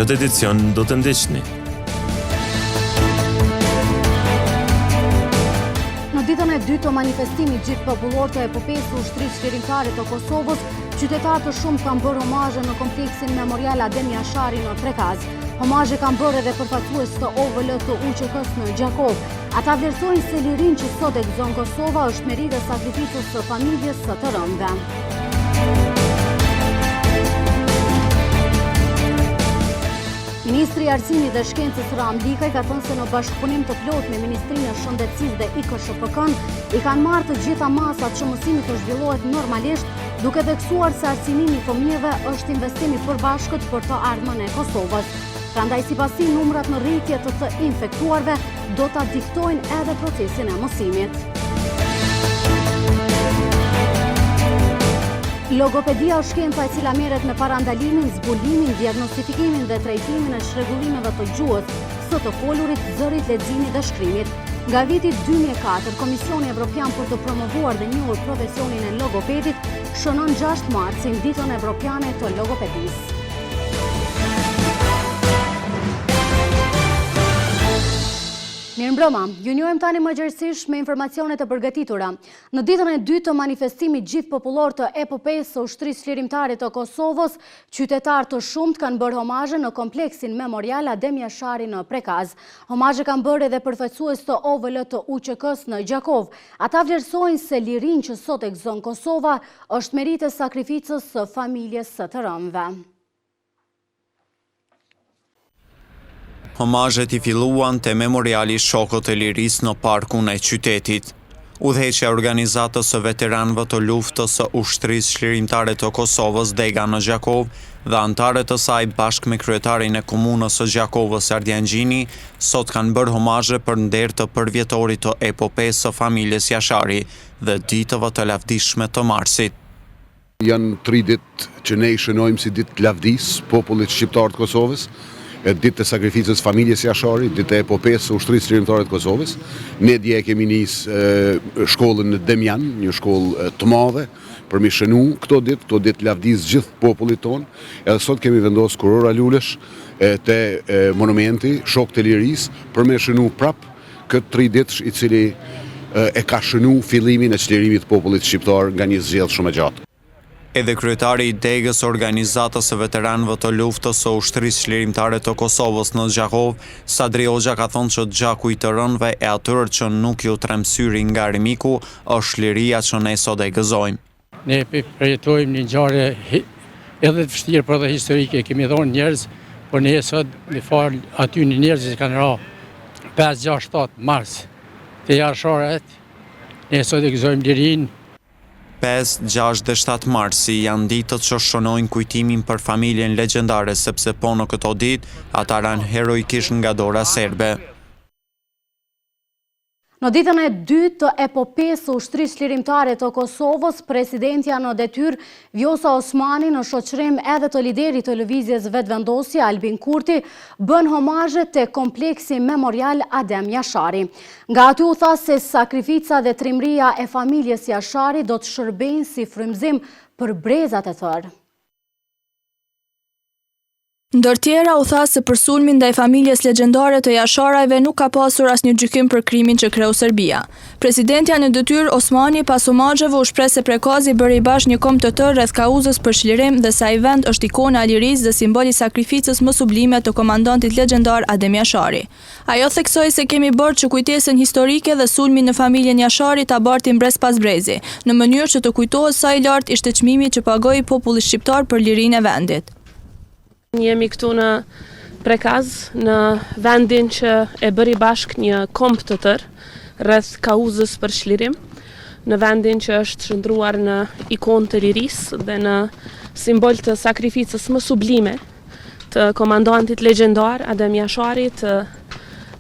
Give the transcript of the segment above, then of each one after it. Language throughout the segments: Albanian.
këtë edicion do të ndiqni. Në ditën e dytë të manifestimit gjithëpopullor të epopesë së Ushtrisë Çlirimtare të Kosovës, qytetarë të shumtë kanë bërë homazhe në kompleksin memorial Adem Jashari në Prekaz. Homazhe kanë bërë edhe përfaqësues të OVL të UÇK-së në Gjakovë. Ata vlerësojnë se lirinë që sot e gëzon Kosova është meritë e sakrificës së familjes së të rënëve. Ministri i Arsimit dhe Shkencës Ramë Likaj ka thënë se në bashkëpunim të plotë me Ministrinë e Shëndetësisë dhe IKSHPK-në i kanë marrë të gjitha masat që mësimi të zhvillohet normalisht, duke theksuar se arsimimi i fëmijëve është investim i përbashkët për të ardhmen e Kosovës. Prandaj sipas tij numrat në rritje të të infektuarve do ta diktojnë edhe procesin e mësimit. Logopedia është shkenca e cila merret me parandalimin, zbulimin, diagnostifikimin dhe trajtimin e çrregullimeve të gjuhës, së të folurit, zërit, leximit dhe shkrimit. Nga viti 2004, Komisioni Evropian për të promovuar dhe njohur profesionin e logopedit shënon 6 marsin, ditën evropiane të logopedisë. Mirëmbrëma, ju njohim tani më gjerësisht me informacionet e përgatitura. Në ditën e dytë të manifestimit gjithëpopullor të epopesë së Ushtrisë Çlirimtare të Kosovës, qytetarë të shumtë kanë bërë homazhe në kompleksin memorial Adem Jashari në Prekaz. Homazhe kanë bërë edhe përfaqësues të OVL të UÇK-së në Gjakovë. Ata vlerësojnë se lirinë që sot e gëzon Kosova është meritë e sakrificës së familjes së të rënëve. Homazhet i filluan te memoriali Shokët e Lirisë në parkun e qytetit. Udhëheqja e Organizatës së Veteranëve të Luftës së Ushtrisë Çlirimtare të Kosovës, dega në Gjakovë, dhe anëtarët të saj bashkë me kryetarin e Komunës së Gjakovës Ardian Gjini, sot kanë bërë homazhe për nder të përvjetorit të epopesë së familjes Jashari dhe ditëve të lavdishme të marsit. Janë tri ditë që ne i shënojmë si ditë të lavdisë popullit shqiptar të Kosovës, e ditë të sakrificës familjes Jashari, ditë të epopesë së Ushtrisë Çlirimtare të Kosovës. Ne dje e kemi nis shkollën në Demjan, një shkollë të madhe për mi shënu këto ditë, këto ditë të lavdisë gjithë popullit tonë. Edhe sot kemi vendosë kurora lulesh te monumenti Shokët e Lirisë për me shënu prapë Këtë triditësh i cili e ka shënu fillimin e çlirimit të popullit shqiptar nga një zgjedhë shumë e gjatë. Edhe kryetari i degës së Organizatës së Veteranëve të Luftës së Ushtrisë Çlirimtare të Kosovës në Gjakovë, Sadri Hoxha ka thënë që gjaku i të rënëve e atyre që nuk iu tremb syri nga armiku është liria që ne sot e gëzojmë. Ne përjetojmë një ngjarje edhe të vështirë, por edhe historike. Kemi dhonë njerëz, por ne sot me falë atyne njerëzve që kanë ra 5, 6, 7 mars të Jasharit, ne sot e gëzojmë lirinë. 5, 6 dhe 7 marsi janë ditët që shënojnë kujtimin për familjen legjendare sepse po në këto ditë ata ranë heroikisht nga dora serbe. Në ditën e dytë të epopesë së Ushtrisë Çlirimtare të Kosovës, presidentja në detyrë Vjosa Osmani në shoqërim edhe të liderit të Lëvizjes Vetëvendosje Albin Kurti bënë homazhe te kompleksi memorial Adem Jashari. Nga aty u tha se sakrifica dhe trimëria e familjes Jashari do të shërbejnë si frymëzim për brezat e tërë. Ndër tjera u tha se për sulmin ndaj familjes legjendare të Jasharajve nuk ka pasur asnjë gjykim për krimin që kreu Serbia. Presidentja në detyrë, Osmani, pas homazheve u shpreh se Prekazi bëri bashkë një komb të tërë rreth kauzës për çlirim dhe se ai vend është ikona e lirisë dhe simbol i sakrificës më sublime të komandantit legjendar Adem Jashari. Ajo theksoi se kemi borxh që kujtesën historike dhe sulmin në familjen Jashari ta bartim brez pas brezi, në mënyrë që të kujtohet sa i lartë ishte çmimi që pagoi populli shqiptar për lirinë e vendit. Jemi këtu në Prekaz, në vendin që e bëri bashkë një komb të tërë rreth kauzës për çlirim, në vendin që është shndërruar në ikonë të lirisë dhe në simbol të sakrificës më sublime të komandantit legjendar Adem Jashari, të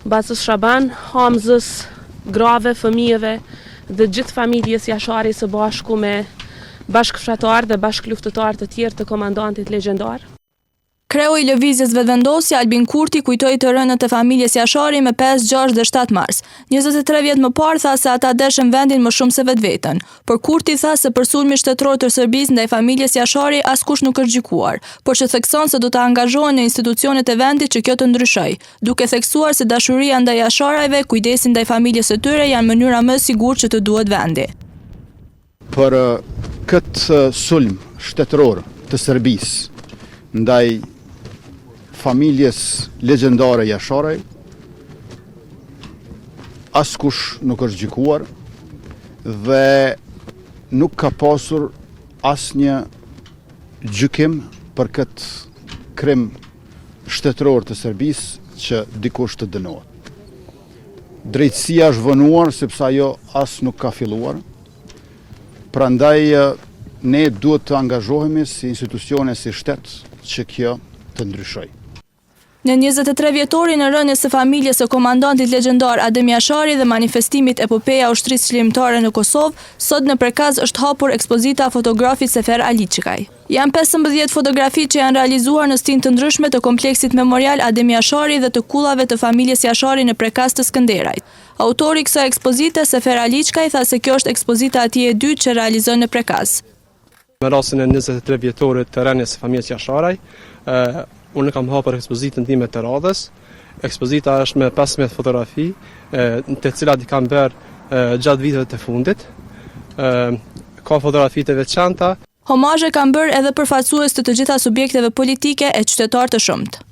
Bacës Shaban, Hamzës, grave, fëmijëve dhe gjithë familjes Jashari së bashku me bashkëfshatarë dhe bashkëluftëtarë të tjerë të komandantit legjendar. Kreu i Lëvizjes Vetëvendosje, Albin Kurti, kujtoi të rënët e familjes Jashari me 5, 6 dhe 7 mars. 23 vjet më parë tha se ata deshën vendin më shumë se vetveten. Por Kurti tha se për sulmin shtetëror të Serbisë ndaj familjes Jashari askush nuk është gjykuar, por që thekson se do të angazhohen në institucionet e vendit që kjo të ndryshojë, duke theksuar se dashuria ndaj Jasharajve, kujdesi ndaj familjes së tyre janë mënyra më e sigurt që të duhet vendi. Për këtë sulm shtetëror të Serbisë ndaj familjes legjendare Jasharaj, askush nuk është gjykuar dhe nuk ka pasur asnjë gjykim për këtë krim shtetëror të Serbisë që dikush të dënohet. Drejtësia është vonuar sepse ajo as nuk ka filluar. Prandaj ne duhet të angazhohemi si institucione, si shtet që kjo të ndryshojë. Në 23 vjetorin e rënies së familjes së komandantit legjendar Adem Jashari dhe manifestimit Epopeja e Ushtrisë Çlirimtare në Kosovë, sot në Prekaz është hapur ekspozita e fotografit Sefer Aliçkaj. Janë 15 fotografi që janë realizuar në stinë të ndryshme të kompleksit memorial Adem Jashari dhe të kullave të familjes Jashari në Prekaz të Skënderajt. Autori i kësaj ekspozite, Sefer Aliçkaj, tha se kjo është ekspozita e tij e dytë që realizon në Prekaz. Me rastin e 23 vjetorit të rënies së familjes Jasharaj, unë kam hapur ekspozitën time të radhës. Ekspozita është me 15 fotografi, të cilat i kam bërë gjatë viteve të fundit. Ka fotografi të veçanta. Homazhe kanë bërë edhe përfaqësues të të gjitha subjekteve politike e qytetarë të shumtë.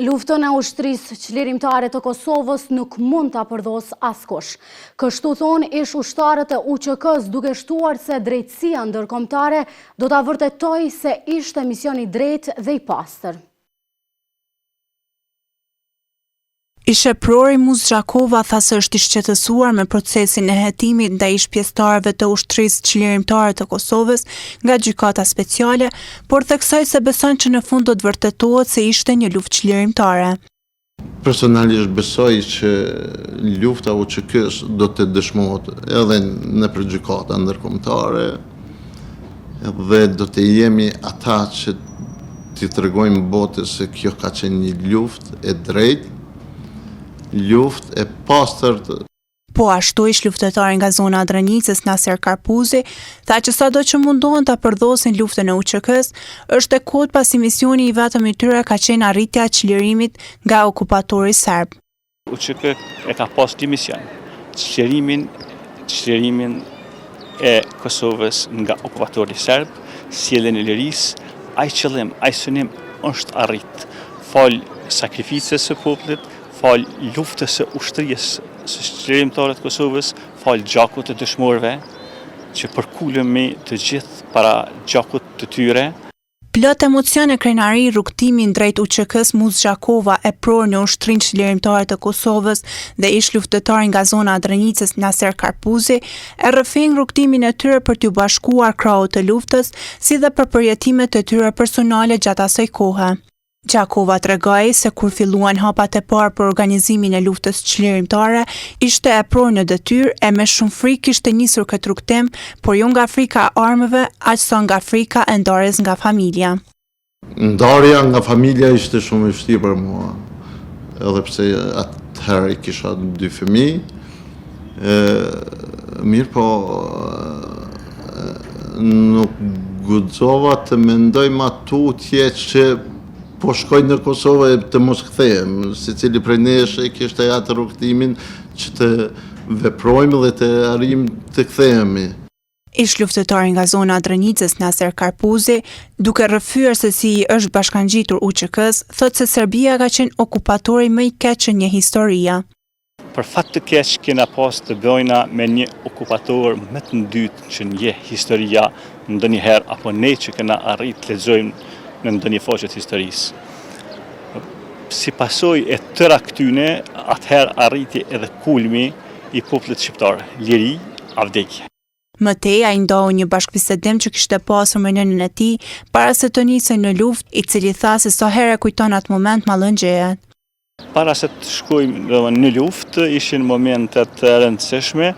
Luftën e ushtrisë çlirimtare të Kosovës nuk mund ta përdhosë askush. Kështu thonë ish ushtarët e UÇK-së duke shtuar se drejtësia ndërkombëtare do ta vërtetojë se ishte mision i drejtë dhe i pastër. Ish-eprori Musë Gjakova tha se është i shqetësuar me procesin e hetimit ndaj ish-pjesëtarëve të Ushtrisë Çlirimtare të Kosovës nga Gjykata Speciale, por theksoi se beson që në fund do të vërtetohet se ishte një luftë çlirimtare. Personalisht besoj që lufta e UÇK-së do të dëshmohet edhe nëpër gjykata ndërkombëtare dhe do të jemi ata që t'i tregojmë botës se kjo ka qenë një luftë e drejtë, luftë e pastër. Po ashtu, ish-luftëtari nga zona e Drenicës, Naser Karpuzi, tha që sado që mundohen ta përdhosin luftën e UÇK-së, është e kotë pasi misioni i vetëm i tyre ka qenë arritja e çlirimit nga okupatori serb. UÇK e ka pas një mision, çlirimin, çlirimin e Kosovës nga okupatori serb, sjelljen e lirisë, ai qëllim, ai synim është arrit, falë sakrificës së popullit, Falë luftës së ushtrisë çlirimtare të Kosovës, falë gjakut të dëshmorëve, që përkulemi të gjithë para gjakut të tyre. Plot emocion e krenari rrugëtimin drejt UÇK-së Musë Gjakova epror në Ushtrinë Çlirimtare të Kosovës dhe ish-luftëtari nga zona e Drenicës Naser Karpuzi e rrëfejnë rrugëtimin e tyre për t'iu bashkuar krahut të luftës si dhe për përjetimet e tyre personale gjatë asaj kohe. Gjakova tregoi se kur filluan hapat e parë për organizimin e luftës çlirimtare, ishte epror në detyrë e me shumë frikë kishte nisur këtë rrugëtim, por jo nga frika e armëve, aq sa nga frika e ndarjes nga familja. Ndarja nga familja ishte shumë e vështirë për mua, edhe pse atëherë i kisha dy fëmijë, mirëpo nuk guxova të mendoj ma tutje që po shkoj në Kosovë e të mos kthehem. Secili prej nesh e kishte atë rrugëtimin që të veprojmë dhe të arrijmë të kthehemi. Ish-luftëtari nga zona e Drenicës, Naser Karpuzi, duke rrëfyer se si i është bashkangjitur UÇK-së, thotë se Serbia ka qenë okupatori më i keq që njeh historia. Për fat të keq kena pas të bëjna me një okupator më të ndytë që njeh historia ndonjëherë apo ne që kena arrit të lexojmë në ndonjë faqe të historisë. Si pasojë e tëra këtyne, atëherë arriti edhe kulmi i popullit shqiptar, liri a vdekje. Më tej ai ndau një bashkëbisedim që kishte pasur me nënën e tij para se të nisej në luftë, i cili tha se sa herë e kujton atë moment mallëngjehet. Para se të shkojmë në luftë, ishin momente të rëndësishme,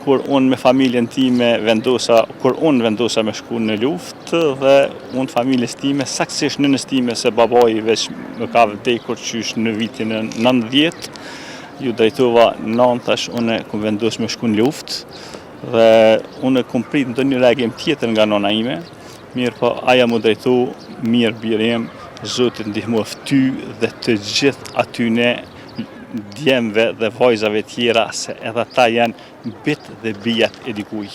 kur unë me familjen time vendosa, kur unë vendosa me shku në luftë dhe unë familjes time, saktësisht nënës time se babai veç më ka vdekur qysh në vitin 90, ju drejtova nanë thash unë kum vendos me shku në luftë dhe unë kum prit ndonjë reagim tjetër nga nona ime, mirëpo ajo m'u drejtu mirë biri im, Zoti t'ndihmoftë ty dhe të gjithë atyne djemve dhe vajzave tjera se edhe ata janë bijtë dhe bijat e dikuj.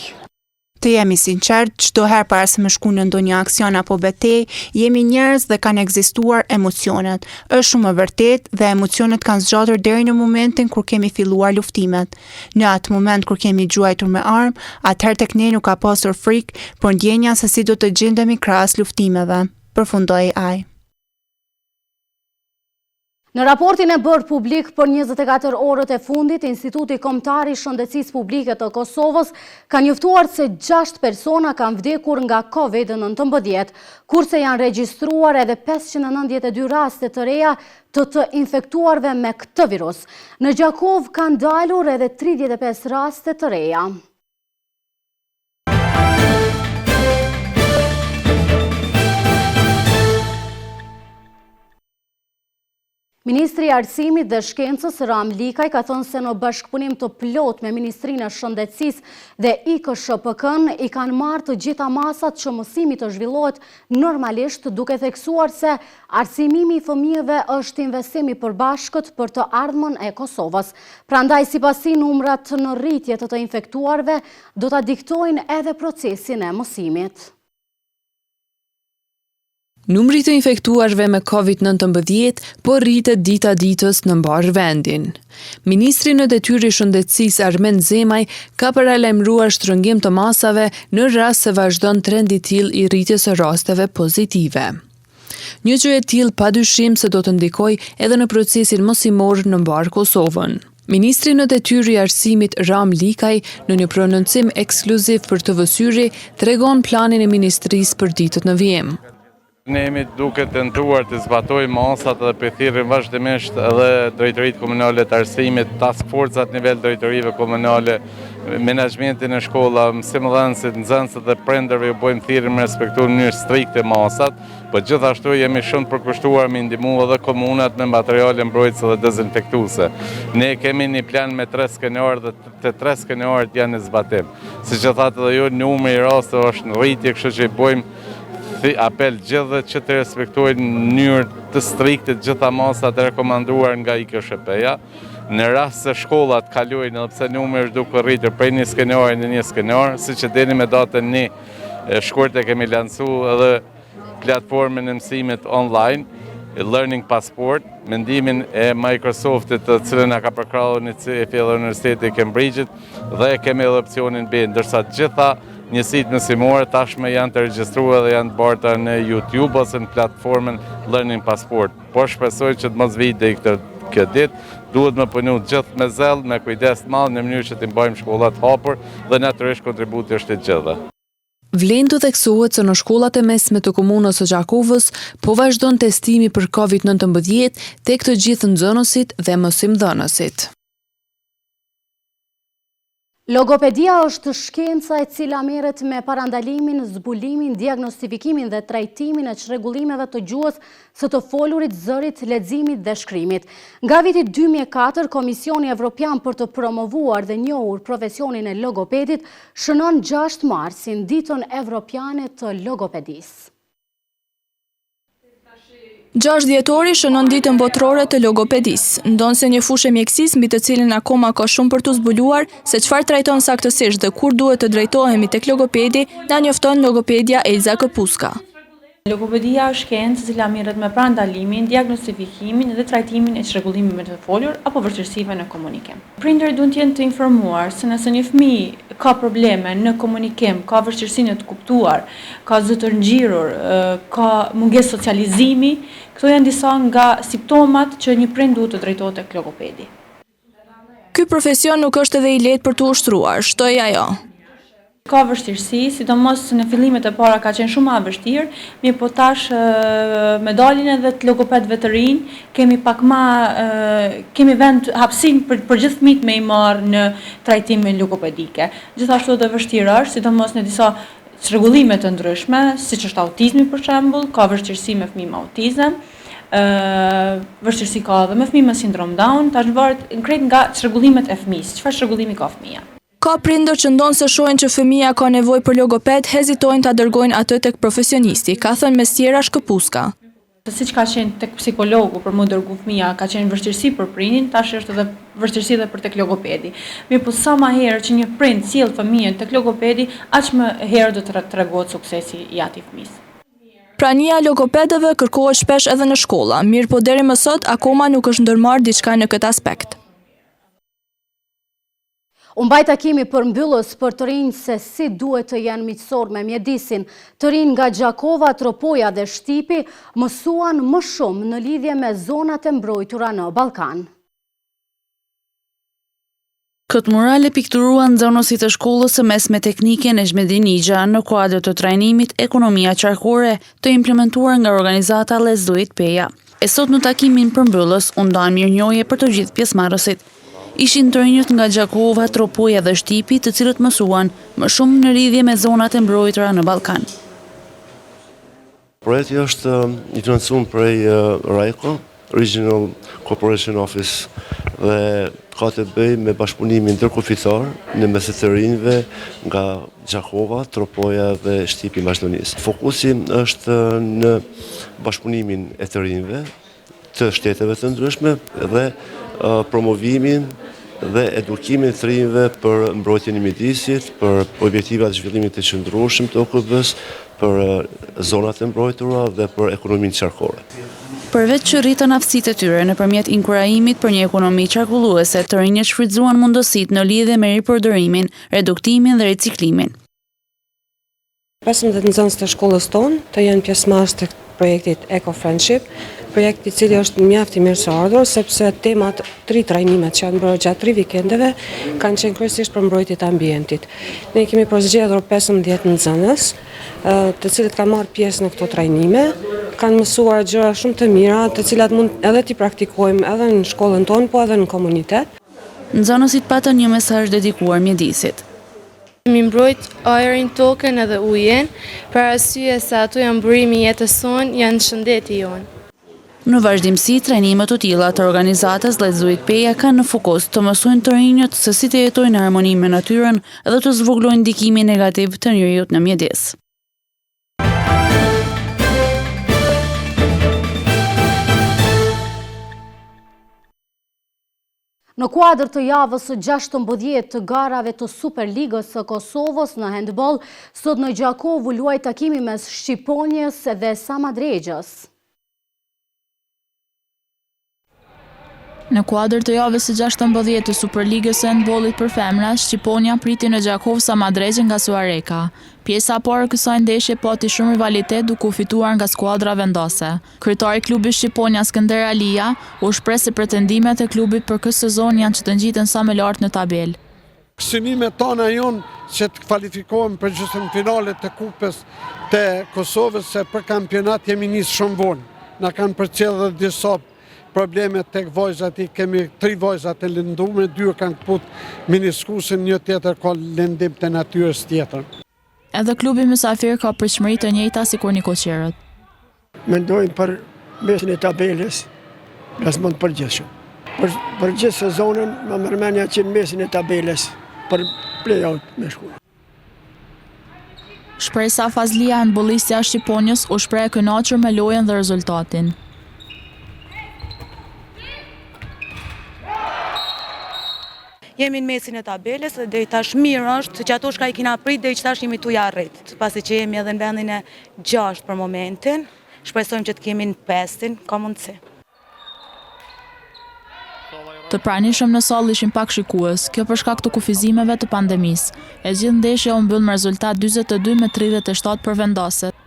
Të jem i sinqertë, çdo herë para se me shku në ndonjë aksion apo betejë, jemi njerëz dhe kanë ekzistuar emocionet. Është shumë e vërtetë dhe emocionet kanë zgjatur deri në momentin kur kemi filluar luftimet. Në atë moment kur kemi gjuajtur me armë, atëherë tek ne nuk ka pasur frikë, por ndjenja se si do të gjendemi krahas luftimeve, përfundoi ai. Në raportin e bërë publik për 24 orët e fundit, Instituti Kombëtar i Shëndetësisë Publike të Kosovës ka njoftuar se 6 persona kanë vdekur nga COVID-19, kurse janë regjistruar edhe 592 raste të reja të të infektuarve me këtë virus. Në Gjakovë kanë dalur edhe 35 raste të reja. Ministri i Arsimit dhe Shkencës, Ramë Likaj, ka thënë se në bashkëpunim të plotë me Ministrinë e Shëndetësisë dhe IKSHPK-në i kanë marrë të gjitha masat që mësimi të zhvillohet normalisht, duke theksuar se arsimimi i fëmijëve është investim i përbashkët për të ardhmen e Kosovës. Prandaj, sipas tij, numrat në rritje të të infektuarve do ta diktojnë edhe procesin e mësimit. Numri i të infektuarve me Covid 19 po rritet dita ditës në mbarë vendin. Ministri në detyrë i Shëndetësisë Armend Zemaj ka paralajmëruar shtrëngim të masave në rast se vazhdon trend i tillë i rritjes së rasteve pozitive. Një gjë e tillë padyshim se do të ndikojë edhe në procesin mësimor në mbarë Kosovën. Ministri në detyrë i Arsimit Ramë Likaj në një prononcim ekskluziv për TV Syri tregon planin e ministrisë për ditët në vijim. Ne jemi duke tentuar të zbatojmë masat dhe po i thirrim vazhdimisht edhe drejtoritë komunale të arsimit, task forcat në nivel drejtorive komunale, menaxhmentin e shkolla, mësimdhënësit, nxënësit dhe prindërve ju bojmë thirrje me respektu në mënyrë strikte masat. Po gjithashtu jemi shumë të përkushtuar me ndihmu edhe komunat me materiale mbrojtëse dhe dezinfektuese. Ne kemi një plan me tre skenarë dhe të tre skenarët janë në zbatim. Siç e thatë edhe ju, numri i rasteve është në rritje, kështu që i bojmë apel gjithëve që të respektojnë në mënyrë të strikte të gjitha masat e rekomanduar nga IKSHP-ja. Në rast se shkollat kalojnë edhe pse numri është duke rritur prej një skenari në një skenar, siç e dini me datën një shkurt e kemi lansu edhe platformën e mësimit online, Learning Passport, me ndihmën e Microsoftit të cilën na ka përkrahur UNICEF-i dhe Universiteti i Cambridge-it dhe kemi edhe opsionin B, ndërsa të gjitha njësitë mësimore tashmë janë të regjistruara dhe janë të barta në YouTube ose në platformën Learning Passport. Por shpresoj që të mos vijë deri këtë kjo ditë, duhet me punu gjithë me zell, me kujdes të madh në mënyrë që t'i mbajmë shkollat hapur dhe natyrisht kontributi është i të gjithëve. Vlen të theksohet se në shkollat e mesme të komunës së Gjakovës po vazhdon testimi për Covid 19 tek të gjithë nxënësit dhe mësimdhënësit. Logopedia është shkenca e cila merret me parandalimin, zbulimin, diagnostifikimin dhe trajtimin e çrregullimeve të gjuhës së të folurit, zërit, leximit dhe shkrimit. Nga viti 2004, Komisioni Evropian për të promovuar dhe njohur profesionin e logopedit shënon 6 marsin, ditën evropiane të logopedisë. 6 dhjetori shënon ditën botërore të logopedisë, ndonëse një fushë e mjekësisë mbi të cilën akoma ka shumë për t'u zbuluar se çfarë trajton saktësisht dhe kur duhet të drejtohemi tek logopedi, na njofton logopedja Elza Këpuska. Logopedia është shkencë e cila merret me parandalimin, diagnostifikimin dhe trajtimin e çrregullimeve në të folur apo vështirësive në komunikim. Prindërit duhet të jenë të informuar se nëse një fëmijë ka probleme në komunikim, ka vështirësi në të kuptuar, ka zë të ngjirur, ka mungesë socializimi, këto janë disa nga simptomat që një prind duhet të drejtohet tek logopedi. Ky profesion nuk është edhe i lehtë për t'u ushtruar, shtoi ajo. Ka vështirësi, sidomos në fillimet e para ka qenë shumë ma e vështirë, mirëpo tash me daljen edhe të logopedëve të rinj, kemi pak ma, kemi vend, hapësinë për për gjithë fëmijët me i marrë në trajtime logopedike. Gjithashtu edhe vështirë është, sidomos në disa çrregullime të ndryshme, siç është autizmi për shembull, ka vështirësi me fëmijë me autizëm, vështirësi ka edhe me fëmijë me sindrom Down, tash varet krejt nga çrregullimet e fëmijës, çfarë çrregullimi ka fëmija. Ka prindër që ndonëse shohin që fëmija ka nevojë për logoped, hezitojnë ta dërgojnë atë tek profesionisti, ka thënë mes tjerash Këpuska. Siç ka qenë tek psikologu për m'u dërgu fëmija, ka qenë vështirësi për prindin, tash është edhe vështirësi edhe për tek logopedi. Mirëpo sa ma herët që një prind sjell fëmijën tek logopedi, aq më herët do të tregohet suksesi i atij fëmijës. Prania e logopedëve kërkohet shpesh edhe në shkolla, mirëpo deri më sot akoma nuk është ndërmarrë diçka në këtë aspekt. U mbajt takimi përmbyllës për të rinj se si duhet të jenë miqësorë me mjedisin. Të rinj nga Gjakova, Tropoja dhe Shtipi mësuan më shumë në lidhje me zonat e mbrojtura në Ballkan. Këtë mural e pikturuan nxënësit e shkollës së mesme teknike Nexhmedin Nixha në kuadër të trajnimit Ekonomia Qarkore të implementuar nga organizata Let's Do It Peja. E sot në takimin përmbyllës u ndanë mirënjohje për të gjithë pjesëmarrësit. Ishin të rinjët nga Gjakova, Tropoja dhe Shtipi të cilët mësuan më shumë në lidhje me zonat e mbrojtura në Ballkan. Projekti është i financuar prej RICO, Regional Cooperation Office, dhe ka të bëjë me bashkëpunimin ndërkufitar në mes të të rinjve nga Gjakova, Tropoja dhe Shtipi i Maqedonisë. Fokusi është në bashkëpunimin e të rinjve, të shteteve të ndryshme dhe promovimin dhe edukimin e të rinjve për mbrojtjen e mjedisit, për objektivat e zhvillimit të qëndrueshëm të OKB-së, për zonat e mbrojtura dhe për ekonominë qarkore. Përveç që rritën aftësitë e tyre nëpërmjet inkurajimit për një ekonomi qarkulluese, të rinjët shfrytëzuan mundësitë në lidhje me ripërdorimin, reduktimin dhe riciklimin. 15 nxënës të shkollës tonë të jenë pjesëmarrës të projektit Eco Friendship, projekt i cili është mjaft i mirëseardhur sepse temat tri trajnimet që janë bërë gjatë tri vikendeve kanë qenë kryesisht për mbrojtje të ambientit. Ne kemi përzgjedhur 15 nxënës, të cilët kanë marrë pjesë në këto trajnime, kanë mësuar gjëra shumë të mira, të cilat mund edhe t'i praktikojmë edhe në shkollën tonë, po edhe në komunitet. Nxënësit patën një mesazh dedikuar mjedisit. Mi mbrojt ajrin, tokën edhe ujin, për arsye se ato janë burimi i jetës sonë, janë shëndeti jonë. Në vazhdimësi, trajnime të tilla të organizatës Let's Do It Peja kanë në fokus të mësojnë të rinjët se si të jetojnë në harmoni me natyrën dhe të zvogëlojnë ndikimin negativ të njeriut në mjedis. Në kuadër të javës së 16 të garave të Superligës së Kosovës në hendboll, sot në Gjakovë u luajt takimi mes Shqiponjës dhe Samadrexhës. Në kuadër të javës së 16 të Superligës së hendbollit për femra, Shqiponja priti në Gjakovë Samadrexhën nga Suhareka. Pjesa e parë e kësaj ndeshje pati shumë rivalitet duke u fituar nga skuadra vendase. Kryetari i klubit Shqiponja Skënder Alija, u shpreh se pretendimet e klubit për këtë sezon janë që të ngjiten sa më lart në tabelë. Synimet tona janë që të kvalifikohem për gjysmëfinale të Kupës të Kosovës se për kampionat jemi nisë shumë vonë. Na kanë përcjellë dhe disa probleme tek vajzat, i kemi tri vajza të lëndume, dy e kanë këput meniskusin, një tjetër ka lëndim të natyrës tjetër. Edhe klubi mysafir ka pritshmëri të njëjta sikur nikoqirët. Mendojmë për mesin e tabelës, plasman të përgjithshëm. Për, për gjithë sezonin, më merr menja që në mesin e tabelës për play-out me shku. Shpresa Fazlia, hendbollistja e Shqiponjës, u shpreh e kënaqur me lojën dhe rezultatin. Jemi në mesin e tabelës dhe deri tash mirë është, që ato çka i kina prit deri tash jemi tu ja arrit, pasi që jemi edhe në vendin e gjashtë për momentin, shpresojmë që të kemi në pestin, ka mundësi. Të pranishëm në sallë ishin pak shikues, kjo për shkak të kufizimeve të pandemisë. E gjithë ndeshja u mbyll me rezultat 42 me 37 për vendaset.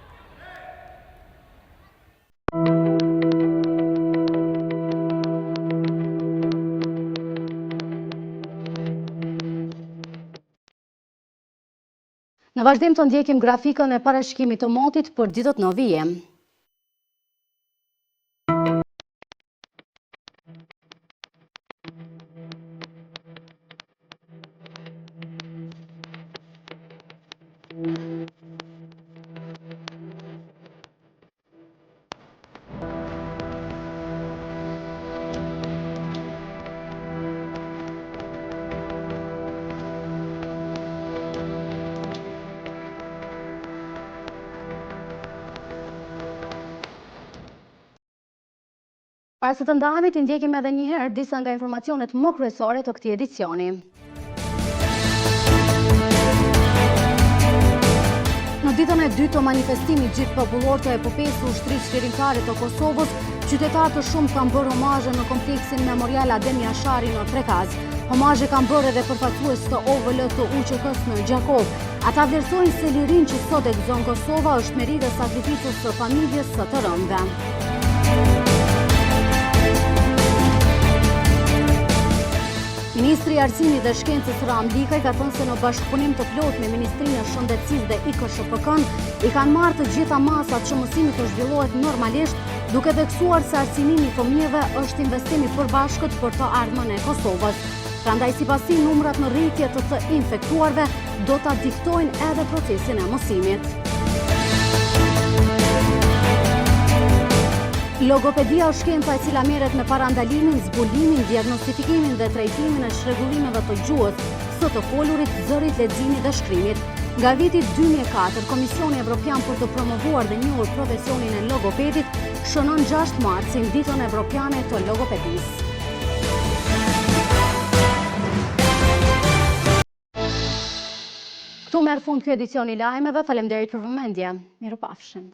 Në vazhdim të ndjekim grafikën e parashikimit të motit për ditët në vijim. Para se të ndahemi, t'i ndjekim edhe një herë disa nga informacionet më kryesore të këtij edicioni. Në ditën e dytë të manifestimit gjithëpopullor të epopesë së Ushtrisë Çlirimtare të Kosovës, qytetarë të shumtë kanë bërë homazhe në kompleksin memorial Adem Jashari në Prekaz. Homazhe kanë bërë edhe përfaqësues të OVL të UÇK-së në Gjakovë. Ata vlerësojnë se lirinë që sot e gëzon Kosova është meritë e sakrificës së familjes së të rënëve. Ministri i Arsimit dhe Shkencës Ramë Likaj ka thënë se në bashkëpunim të plotë me Ministrinë e Shëndetësisë dhe IKSHPK-në i kanë marrë të gjitha masat që mësimi të zhvillohet normalisht, duke theksuar se arsimimi i fëmijëve është investim i përbashkët për të ardhmen e Kosovës. Prandaj sipas tij numrat në rritje të të infektuarve do ta diktojnë edhe procesin e mësimit. Logopedia është shkenca e cila merret me parandalimin, zbulimin, diagnostifikimin dhe trajtimin e çrregullimeve të gjuhës, së të folurit, zërit, leximit dhe shkrimit. Nga viti 2004, Komisioni Evropian për të promovuar dhe njohur profesionin e logopedit shënon 6 marsin, ditën evropiane të logopedisë. Këtu merr fund ky edicion i lajmeve, faleminderit për vëmendje. Mirupafshim.